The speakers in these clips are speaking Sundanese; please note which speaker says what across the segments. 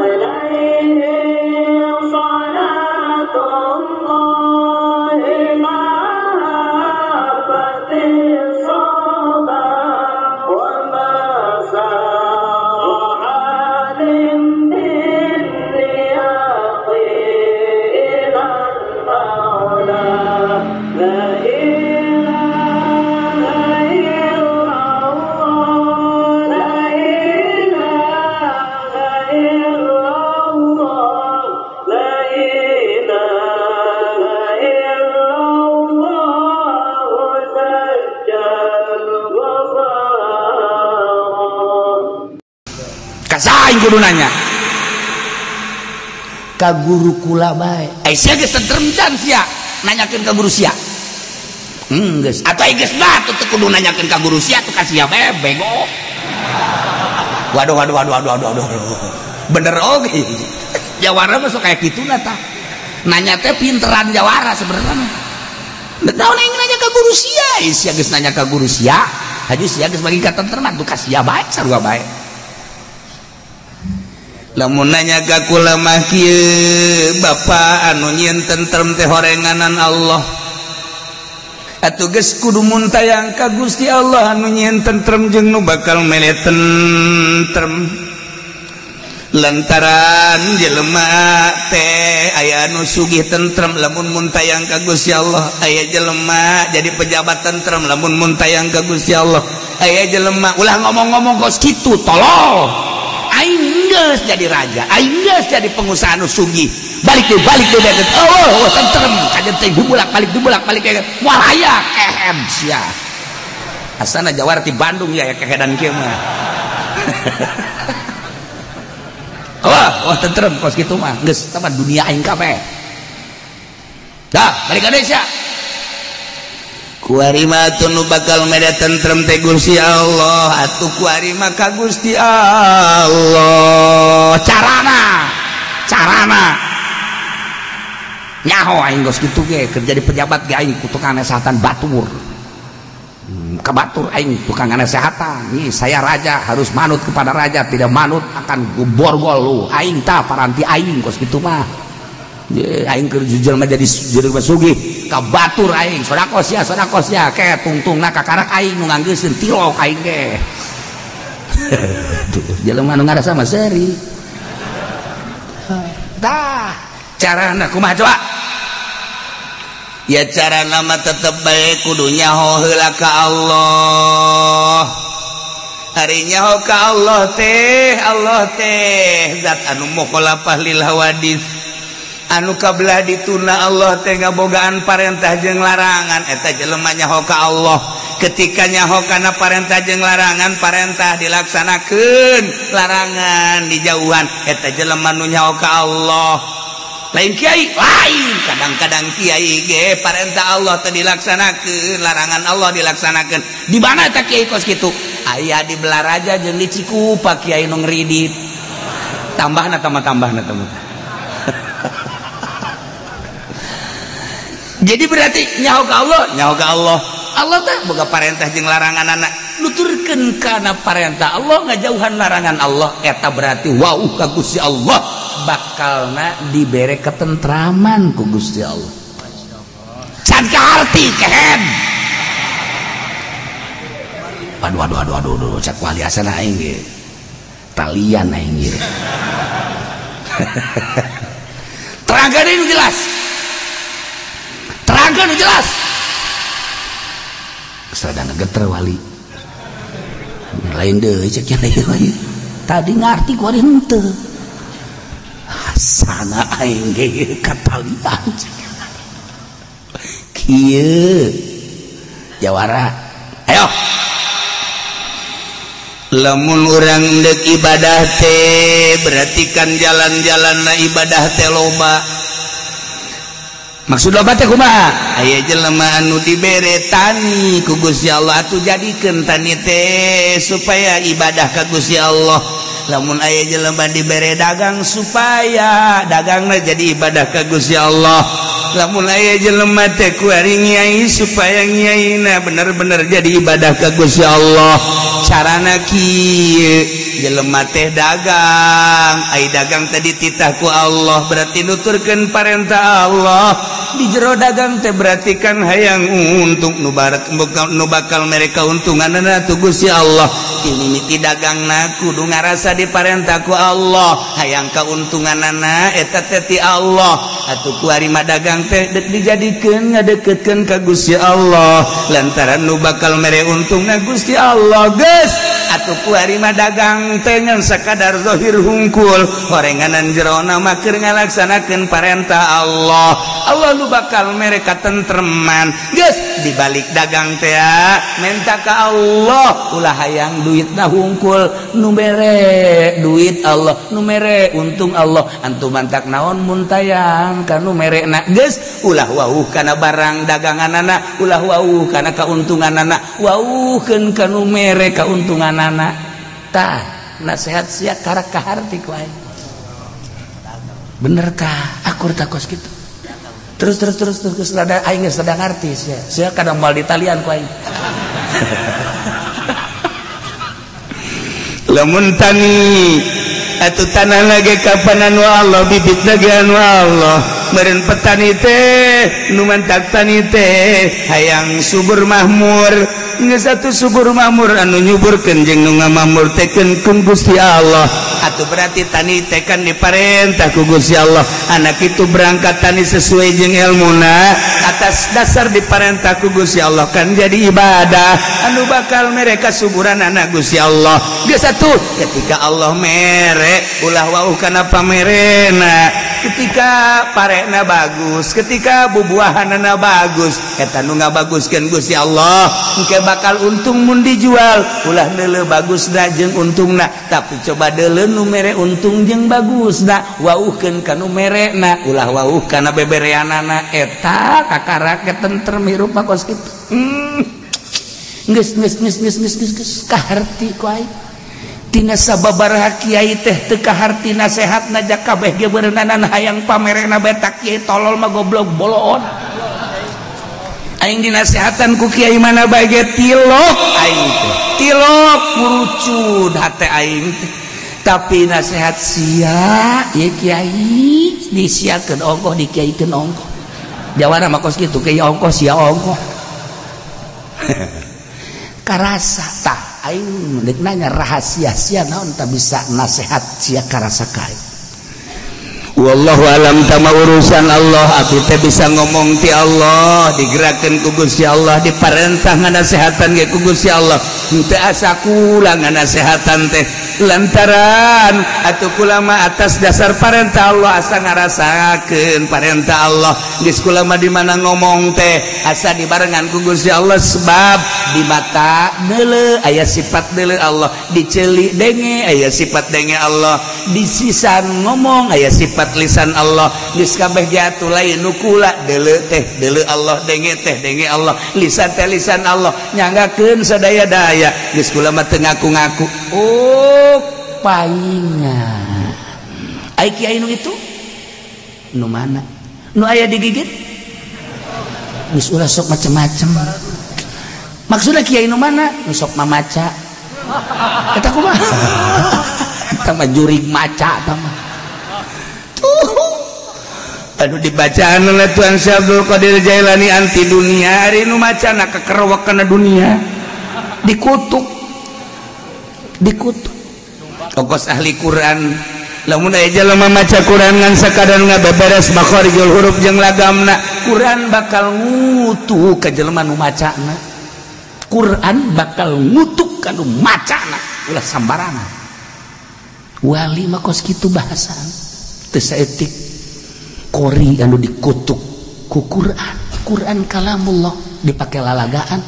Speaker 1: عليه صلاة الله ما هبت الصبا وما سار عالم بالرياض إلى المولى. لا إله إلا الله، لا إله إلا الله، لا إله إلا الله زجى الغفار.
Speaker 2: Kasaing kudu nanya ka guru kula bae. Ai sia geus tentrem can sia nanyakeun ka guru sia. Geus atuh ai geus batu teu kudu nanyakeun ka guru sia tuh ka sia bae bego. Waduh waduh waduh waduh waduh waduh. Bener oge. Jawara mah sok kaya kituna tah. Nanya teh pinteran jawara sebenarnya mah. Teu naon aing nanya ka guru sia, ai sia geus nanya ka guru sia, haji sia geus bagi katentreman tuh ka sia bae sarua bae. Lamun nanya ka kula mah kieu, bapa anu nyieun tentrem teh horenganan Allah. Atuh geus kudu muntayang ka Gusti Allah anu nyieun tentrem jeung nu bakal mere tentrem. Lantaran jelema teh aya anu sugih tentrem lamun muntayang ka Gusti Allah, aya jelema jadi pejabat tentrem lamun muntayang ka Gusti Allah, aya jelema ulah ngomong-ngomong kos kitu tolol. Aing geus jadi raja, aing geus jadi pengusaha anu sugih. Balik deui, balik deui balik. Oh, oh tentrem kajen teh dibulak-balik dibulak-balik moal aya kehem sia. Asana jawara ti Bandung ya kehedan kieu mah. Wah, wah tentrem kos kitu mah. Geus tah dunia aing kabeh. Dah, balik ka desa. Kuari mah atuh nu bakal mere tentrem teh Gusti Allah, atuh kuari mah ka Gusti Allah. Carana, carana. Nyaho aing geus kitu ge keur jadi pejabat ge aing ku tukang nasehatan batur. Ka batur aing tukang nasehatan. Nih saya raja harus manut kepada raja, tidak manut akan borgol lu. Aing tah paranti aing geus kitu mah. Aing keur jujur mah jadi jelema sugih ka batur aing sedekah sia sedekah sia ke tungtungna kakarak aing nu nganggeuseun tilok aing ge. Jelema nu ngarasa mah seuri. Tah carana kumaha coba? Ya carana mah tetep bae kudu nyaho heula ka Allah. Hari nyaho ka Allah teh zat anu mukhalafah lil hawadis. Anu kabelah dituna Allah teh ngabogaan parentah jeung larangan eta jelema nyaho ka Allah. Ketika nyaho kana parentah jeung larangan, parentah dilaksanakeun, larangan dijauhan, eta jelema nu nyaho ka Allah. Lain kiai, lain kadang-kadang kiai ge parentah Allah teh dilaksanakeun, larangan Allah dilaksanakeun. Di mana eta kiai kos kitu? Aya di Belaraja jeung di Cikupa kiai nu ngridit. Tambahna tambah-tambahna tambah. Jadi berarti nyaho ka Allah, nyaho ka Allah. Allah teh boga parentah jeung larangan anak. Nuturkeun kana parentah Allah, ngajauhan larangan Allah, eta berarti wau ka Gusti Allah bakalna dibere ketentraman ku Gusti Allah. Can kaharti kehen. Aduh aduh aduh aduh aduh cak wali asana aing ge. Talian aing ge. Terangkeun nu jelas. Terangkeun nu jelas. Sadang geter wali. Lain deui cek nya ieu. Tadi ngarti ku ari henteu. Asana aing ge katalian. Kieu. Jawara. Ayo. Lamun urang deuk ibadah teh berarti kan jalan-jalanna ibadah teh loba. Maksud loba teh kumaha? Aya jelema anu dibere tani ku Gusti Allah atuh jadikeun tani teh supaya ibadah ka Gusti Allah. Lamun aya jelema dibere dagang supaya dagangna jadi ibadah ka Gusti Allah. Lamun aya jelema teh kuari ngiai supaya ngiaina bener-bener jadi ibadah ka Gusti Allah. Carana kieu Jelema teh dagang, ai dagang teh dititah ku Allah berarti nuturkeun parentah Allah. Di jero dagang teh berarti kan hayang untung nu bakal mere kauntunganna tu Gusti Allah. Mimiti dagangna kudu ngarasa diparentah ku Allah, hayang kauntunganana eta teh ti Allah. Atuh ku ari mah dagang teh deuk dijadikeun ngadeukeutkeun ka Gusti Allah lantaran nu bakal mere untungna Gusti Allah geus. Atuh ku ari mah dagang teh ngan sakadar zahir hungkul, horenganan jerona mah keur ngalaksanakeun parentah Allah. Allah nu bakal mere katentreman geus. Dibalik dagang teh menta ka Allah, ulah hayang duitna hungkul, nu mere duit Allah, nu mere untung Allah. Antum mantak naon muntayang kanu merena geus, ulah wauh kana barang daganganana, ulah wauh kana kauntunganana, wauhkeun kanu mere kauntunganana. Tah nasihat sia karak kaharti ku aing. Bener kah akur takos kitu? Terus terus terus terus rada aing geus rada ngarti sia. Sia kadang moal ditalian ku aing. Lamun tani atuh tanah lagi kapan anu Allah, bibit lagi anu Allah. Meureun petani teh nu mantak tani teh hayang subur mahmur. Geus atuh subur mahmur anu nyuburkeun jeung nu ngamahmur teh keun Gusti Allah. Atuh berarti tani teh kan diparentah ku Gusti Allah. Anak itu berangkat tani sesuai jeung ilmuna atas dasar diparentah ku Gusti Allah kan jadi ibadah anu bakal mereka suburan anak Gusti Allah. Geus atuh ketika Allah mere ulah wauh kana pamerena, ketika parena bagus, ketika bubuahanana bagus, eta nu ngabaguskeun Gusti Allah engke bakal untung mun dijual. Ulah deuleu bagusna jeung untungna, tapi coba deuleu nu mere untung jeung bagusna, wauhkeun ka nu merena, ulah wauh kana bebereanana. Eta kakara ketentrem hirup mah kos kitu. Geus geus geus geus geus geus kaharti ku aing. Tina sababaraha kiai teh teu kaharti nasehatna jak kabeh ge beureunanan hayang pamerena betak kiai tolol mah goblok boloon. Aing dinasehatan ku kiai mana bae ge tilok aing teh. Tilok ngurucud hate aing teh. Tapi nasehat sia ieu kiai disiakeun ongkoh dikiaikeun ongkoh. Jawana mah kos kitu kiai ongkoh sia ongkoh. Karasa tah aing deuk nanya rahasia sia naon tak bisa nasehat sia karasa ka aing. Wallahu alam tama urusan Allah, aku teh bisa ngomong ti Allah, digerakkeun ku Gusti Allah, diparentah nganasehatan ge ku Gusti Allah. Henteu asa kula nganasehatan teh lantaran atuh kula mah atas dasar parentah Allah asa ngarasakeun parentah Allah. Geus kula mah di mana ngomong teh asa dibarengan ku Gusti Allah, sebab di mata deuleu aya sifat deuleu Allah, di ceuli denge aya sifat denge Allah, di sisan ngomong aya sifat lisan Allah. Geus kabeh ge atuh lain nu kula deuleu teh deuleu Allah, denge teh denge Allah, lisan teh lisan Allah, nyanggakeun sadaya-daya. Geus kula mah teu ngaku-ngaku. Oh paingan ai kiai nu itu nu mana nu aya digigit geus ulah sok macem-macem. Maksudna kiai nu mana nu sok mamaca eta kumaha? Eta mah jurig maca eta mah. Aduh dibacaan oleh Tuhan Syekh Abdul Qadir Jailani anti dunia, ari nu macana kekerwek kana dunia dikutuk dikutuk. Tokos ahli Quran lamun aya jelema maca Quran ngan sakadar ngabeberes makharijul huruf jeung lagamna, Quran bakal ngutuk ka jelema nu macana. Quran bakal ngutuk ka nu macana, ulah sambarangan. Wali mah kos kitu bahasana teu saeutik kori anu dikutuk ku Quran. Quran kalamullah dipake lalagaan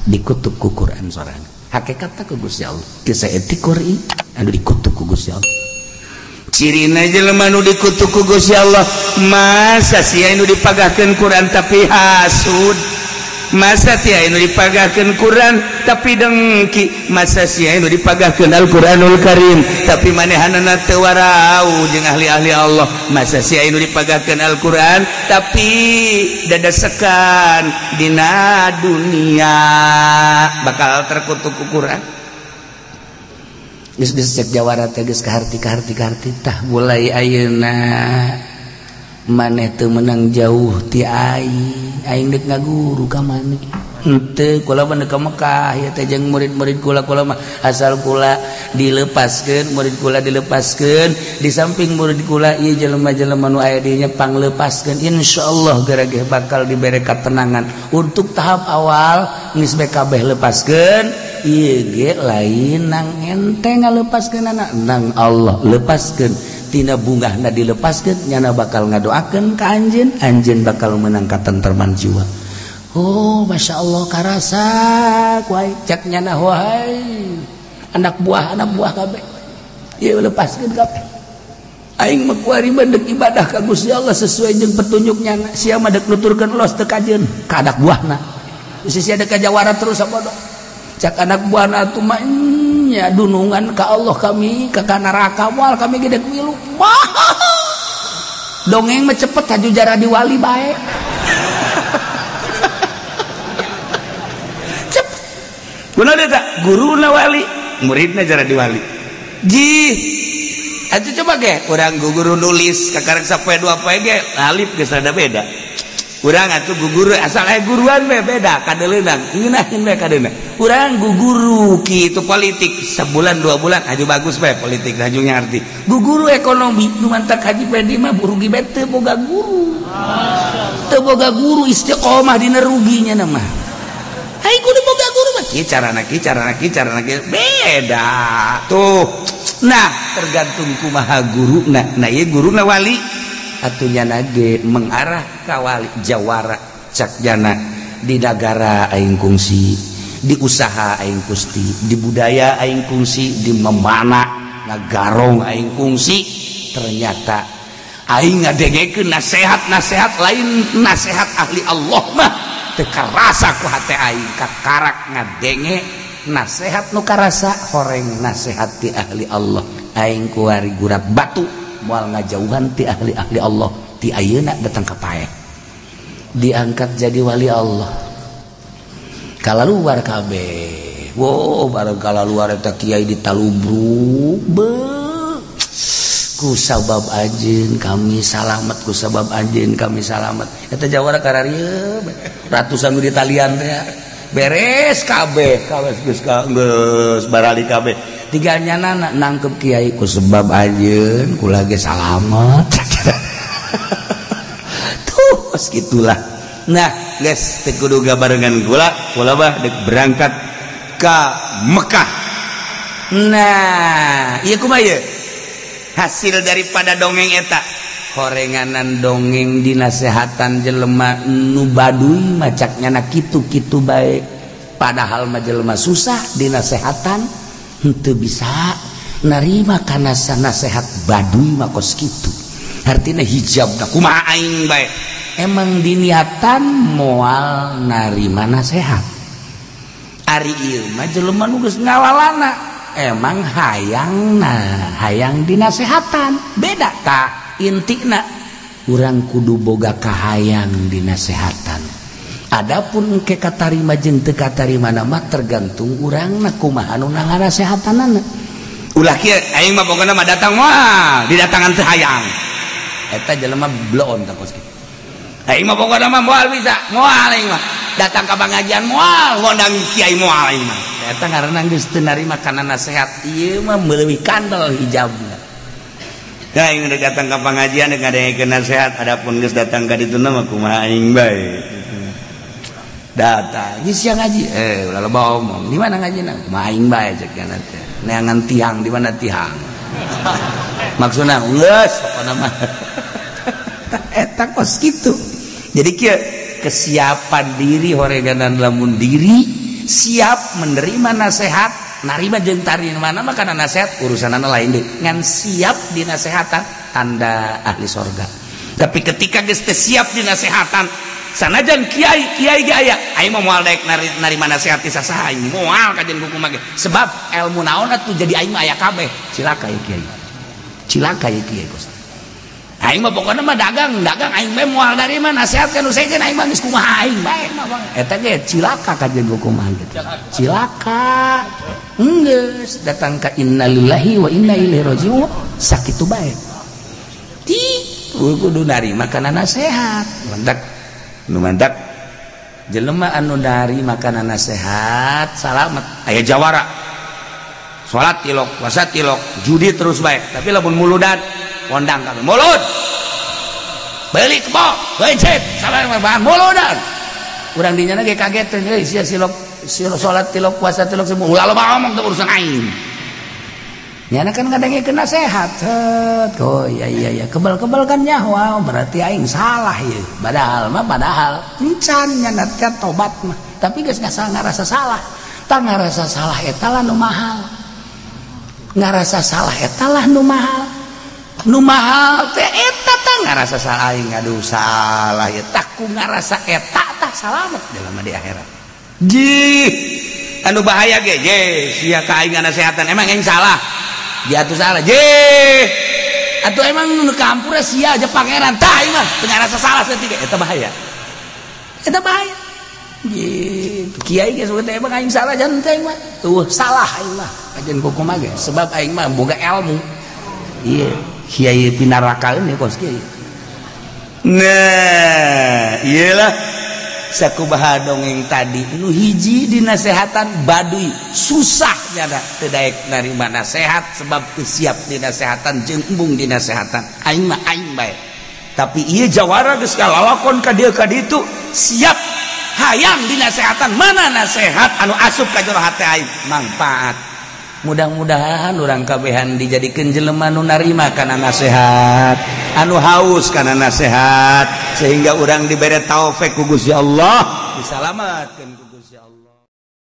Speaker 2: dikutuk ku Quran sorangan. Hakikatna ku Gusti Allah teu saeutik kori anu dikutuk ku Gusti Allah. Cirina jelema nu dikutuk ku Gusti Allah, masa sia nu dipagahkeun Quran tapi hasud, masa sia nu dipagahkeun Quran tapi dengki, masa sia nu dipagahkeun Al-Qur'anul Karim tapi manehanana teu warau jeung ahli-ahli Allah, masa sia nu dipagahkeun Al-Qur'an tapi dadasekan dina dunia, bakal terkutuk ku Quran. Geus geus cek jawara teh geus kaharti kaharti kaharti tah mulai ayeuna maneh teu meunang jauh ti aing aing deuk ngaguru ka maneh henteu kula mah ka Mekah ieu teh jeung murid-murid kula kula mah asal kula dilepaskeun murid kula dilepaskeun di samping murid kula ieu jelema-jelema nu aya dinya panglepaskeun insyaallah gara-gara bakal dibere katenangan untuk tahap awal geus bae kabeh lepaskeun ieu ge lain nang ente ngalepaskeunana nang Allah lepaskeun tina bungahna dilepaskeun nyana bakal ngadoakeun ka anjeun anjeun bakal meunang katenterman jiwa. Oh Masya Allah karasa kuai cek nyana wahai anak buah kabeh ieu lepaskeun kabeh aing mah kuari mah deuk ibadah ka Gusti Allah sesuai jeung petunjuk nyana sia mah deuk nuturkeun los teu kajeun ka anak buahna bisi sia deuk ka jawara terus sabodo cek anak buahna atuh mah nya dunungan ka Allah kami ka neraka moal kami ge deuk milu dongeng mah cepet haju jara di wali bae. Guna tak guru na wali muridna jara di wali ji atuh coba ge urang guru nulis kakarek sapoe dua poe ge alif geus rada beda urang atuh guru asal aya guruan we beda kadeuleunang ngeunaheun we kadeuna urang guru kitu politik sebulan dua bulan haju bagus we politik haju ngarti guru ekonomi nu mantak Haji Pedi mah rugi bae teu boga guru teu boga guru istiqomah dina ruginya na mah ai kudu boga guru mah kieu carana kieu carana kieu carana kieu beda tuh. Nah tergantung kumaha guruna nah ieu guruna wali atuh nyana ge mengarah ka wali jawara cak jana di nagara aing kungsi di usaha aing kungsi di budaya aing kungsi di memana ngagarong aing kungsi ternyata aing ngadengekeun nasehat-nasehat lain nasehat ahli Allah mah teu karasa ku hate aing kakarak ngadenge nasehat nu karasa horeng nasehat ti ahli Allah aing kuari gurat batu moal ngajauhan ti ahli-ahli Allah ti ayeuna datang ka paeh diangkat jadi wali Allah kalaluar kabeh wow bareng kalaluar eta kiai ditalubruk beuh ku sabab anjeun kami salamet ku sabab anjeun kami salamet eta jawara kararieu ratusan di talian teh beres kabeh kabeh geus geus barali kabeh tinggal nyana nangkep kiai ku sebab anjeun kula ge salamet tuh kos gitulah. Nah geus teu kudu gabarengan kula kula mah deuk berangkat ka Mekah. Nah ieu kumaha ieu hasil daripada dongeng eta horenganan dongeng dinasehatan jelema nu baduy macak nyana kitu-kitu bae padahal mah jelema susah dinasehatan henteu bisa narima kana nasehat baduy mah kos kitu artina hijabna kumaha aing bae emang diniatan moal narima nasehat ari ieu mah jelema nu geus ngalalana emang hayangna hayang dinasehatan beda ka intina urang kudu boga kahayang dinasehatan adapun engke katarima jeung teu katarima mah tergantung urangna kumaha nu nganasehatanana ulah kieu aing mah pokona mah datang moal didatangan teu hayang eta jelema bloon tah kos kitu aing mah pokona mah moal bisa moal aing mah datang ka pangajian moal ngondang kiai moal aing mah eta ngaranna geus teu narima kana nasehat ieu mah meuleuwih kandel hijabna. Nah, aing udah datang ke pengajian deuk ngadengekeun nasehat adapun geus datang ka ditu mah kumaha aing bae. Datang geus sia ngaji ulah loba omong di mana ngajina kumaha aing bae cek nya teh neangan tiang di mana tiang maksudna geus pokona mah eta kos kitu. Jadi kieu kesiapan diri horeganan lamun diri siap menerima nasehat narima jeung tarima mah kana nasehat urusanana lain deui ngan siap dinasehatan tanda ahli sorga. Tapi ketika geus teu siap dinasehatan sanajan kiai kiai ge aya aing mah moal daek narima nasehat ti sasaha aing moal kajeun kumaha ge sebab ilmu naon atuh jadi aing mah aya kabeh cilaka ieu kiai cilaka ieu kiai Gusti Aing mah pokona mah dagang aing bae moal dari mah nasihat ka nu sejen aing mah geus kumaha aing bae mah bang. Eta ge cilaka kajeun kumaha gitu. Cilaka. Geus datang ka innalillahi wa inna ilaihi raji'un sakitu bae. Ti kudu narima kana nasihat. Mantak nu mantak jelema anu narima kana nasihat salamet aya jawara. Salat tilok, puasa tilok, judi terus bae. Tapi lamun muludan kondang kami mulut beli kebo becet salah bahan muludan urang dinya ge kaget euy sia silok salat tilok puasa tilok semua ulah loba omong teu urusan aing nyana kan kadang kena sehat. Oh iya iya iya kebal-kebal kan nyawa berarti aing salah ieu padahal mah padahal encan nyana teh tobat mah tapi geus ngarasa salah tah ngarasa salah eta lah nu mahal ngarasa salah eta lah nu mahal nu mahal teh eta tah ngarasa salah aing aduh salah ya tak ku ngarasa eta tah salamet dalam di akhirat jih anu bahaya ge je sia ka aing nasehatan emang aing salah dia atuh salah jih atuh emang nu kampur sia aja pangeran tah aing mah teu ngarasa salah saeutik eta bahaya gitu kiai ge teh emang aing salah jangan teh aing mah tuh salah aing mah kajeun kumaha ge sebab aing mah boga ilmu iya kiai pinarakaeun ya kos kiai. Nah, iyalah sakumaha dongeng tadi nu hiji dinasehatan baduy susah nyana teu daek narima nasehat sebab teu siap dinasehatan jeung embung dinasehatan aing mah aing bae. Tapi ieu jawara geus kalalakon ka dieu ka ditu siap hayang dinasehatan mana nasehat anu asup ka jero hate aing mangfaat. Mudah-mudahan urang kabehan dijadikeun jelema nu narima kana nasehat, anu haus kana nasehat sehingga urang dibere taufik ku Gusti Allah disalamatkeun.